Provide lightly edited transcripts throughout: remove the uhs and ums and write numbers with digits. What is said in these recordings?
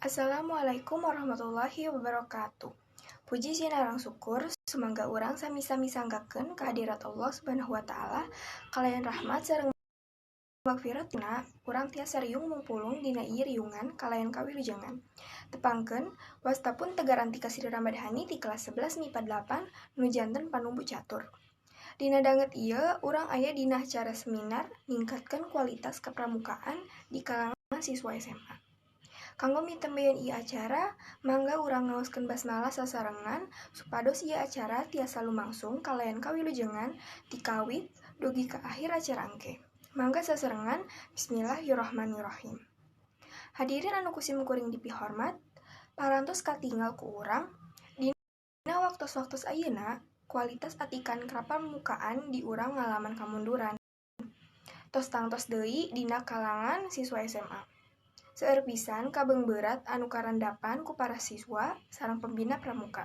Assalamualaikum warahmatullahi wabarakatuh. Puji sinareng syukur sumangga urang sami-sami sanggakeun kehadirat Allah Subhanahu wa Ta'ala kalayan rahmat sareng magfiratna urang tiasa riung mungpulung dina ieu riungan kalayan kawilujengan. Tepangkeun, wasta pun Tegar Antika Sri Ramadhani ti kelas 11 MIPA 8 nu janten panumbu catur. Dina danget ieu urang aya dina acara seminar ningkatkeun kualitas kepramukaan di kalangan siswa SMA. Kanggo mitembeyan ieu acara, mangga urang ngaoskeun basmalah sasarengan supados ieu acara tiasa lumangsung kalayan kawilujengan ti kawit dugi ka akhir acara engke. Mangga sasarengan, bismillahirrahmanirrahim. Hadirin anu ku sim kuring dipihormat, parantos katingal ku urang dina waktos-waktos ayeuna kualitas atikan kapramukaan di urang ngalaman kamunduran. Tos tangtos deui dina kalangan siswa SMA. Seueur pisan kabeungberat anu karandapan ku para siswa sareng pembina pramuka.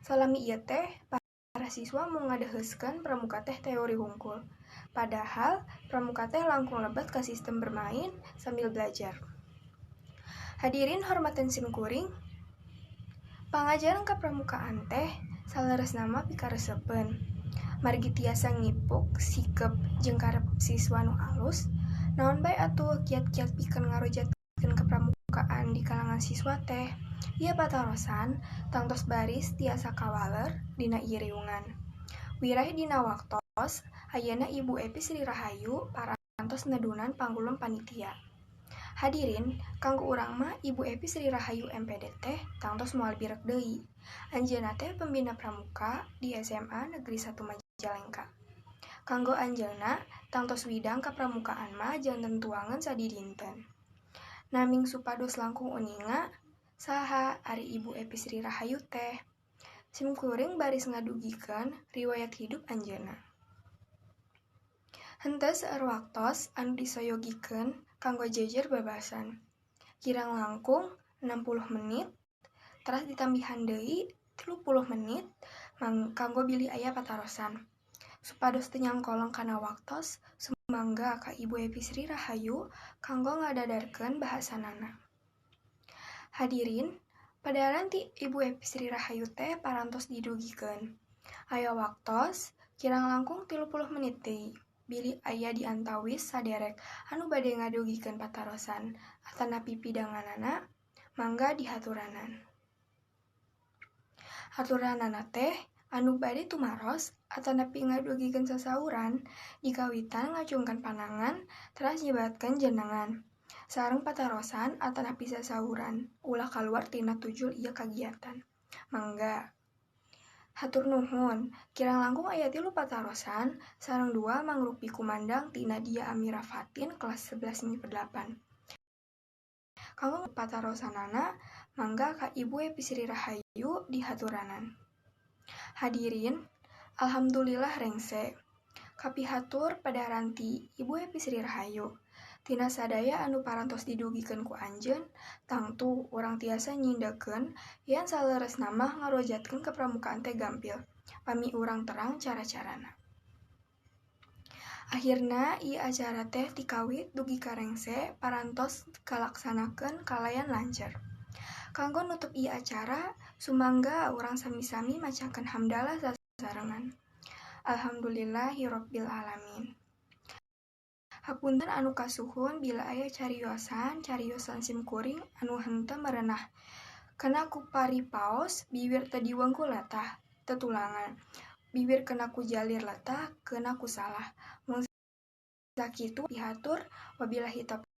Salami ieu teh para siswa mung ngadeheuskeun pramuka teh teori hungkul. Padahal pramuka teh langkung lebet ka sistem bermain sambil belajar. Hadirin hormatan sim kuring, pangajaran kapramukaan teh saleresna mah pikaresepeun. Margi tiasa ngipuk sikep jeung karep siswa nu alus, naon bae atuh kiat-kiat pikeun ngarojatkeun kepramukaan di kalangan siswa teh? Ieu patarosan tangtos baris tiasa kawaler dina ieu riungan. Wireh dina waktos ayeuna Ibu Epi Sri Rahayu parantos nedunan pangulum panitia. Hadirin, kanggo urang mah Ibu Epi Sri Rahayu M.Pd teh tangtos moal birek deui. Anjeunna teh pembina pramuka di SMA Negeri 1 Majalengka. Kanggo anjeunna, tangtos widang kapramukaan mah janten tuangan sadidinten. Naming supados langkung uninga, saha ari Ibu Epi Sri Rahayu teh? Sim kuring baris ngadugikeun riwayat hidup anjeunna. Henteu seueur waktos anu disayogikeun kanggo jejer babasan. Kirang langkung 60 menit, teras ditambihan deui 30 menit kanggo bilih aya patarosan. Supados teu nyangkolong kana waktos, sumangga ka Ibu Epi Sri Rahayu kanggo ngadadarkeun bahasanana. Hadirin, padaharan ti Ibu Epi Sri Rahayu teh parantos didugikeun. Aya waktos kirang langkung 30 menit deui bilih aya di antawis saderek anu bade ngadugikeun patarosan atanapi pidanganana, mangga dihaturanan. Haturanana teh anu bade tumaros atanapi ngadugikeun sasauran dikawitan ngacungkeun panangan teras nyebatkeun jenengan sareng patarosan atanapi sasauran ulah kaluar tina tujul ieu kagiatan. Mangga. Hatur nuhun, kirang langkung aya tilu patarosan sareng dua mangrupi kumandang ti Nadia Amira Fatin kelas 11 MIPA 8. Kanggo patarosanana, mangga ka Ibu Epi Sri Rahayu dihaturanan. Hadirin, alhamdulillah rengse. Kapihatur padaharan ti Ibu Epi Sri Rahayu. Tina sadaya anu parantos didugikeun ku anjeun, tangtu urang tiasa nyindekeun yen saleresna mah ngarojatkeun kepramukaan teh gampil, pami urang terang cara-carana. Akhirna ieu acara teh ti kawit dugi ka rengse parantos kalaksanakeun kalayan lancar. Kanggo nutup ieu acara, sumangga urang sami-sami macakeun hamdalah sasarengan. Alhamdulillahirabbil alamin. Hapunten anu kasuhun bilih aya cariosan-cariosan sim kuring anu henteu merenah. Kena ku paripaos bibir teu diwengku latah tetulangan. Bibir kena ku jalir latah kena ku salah. Mung sakitu pihatur, wabillahi taufiq.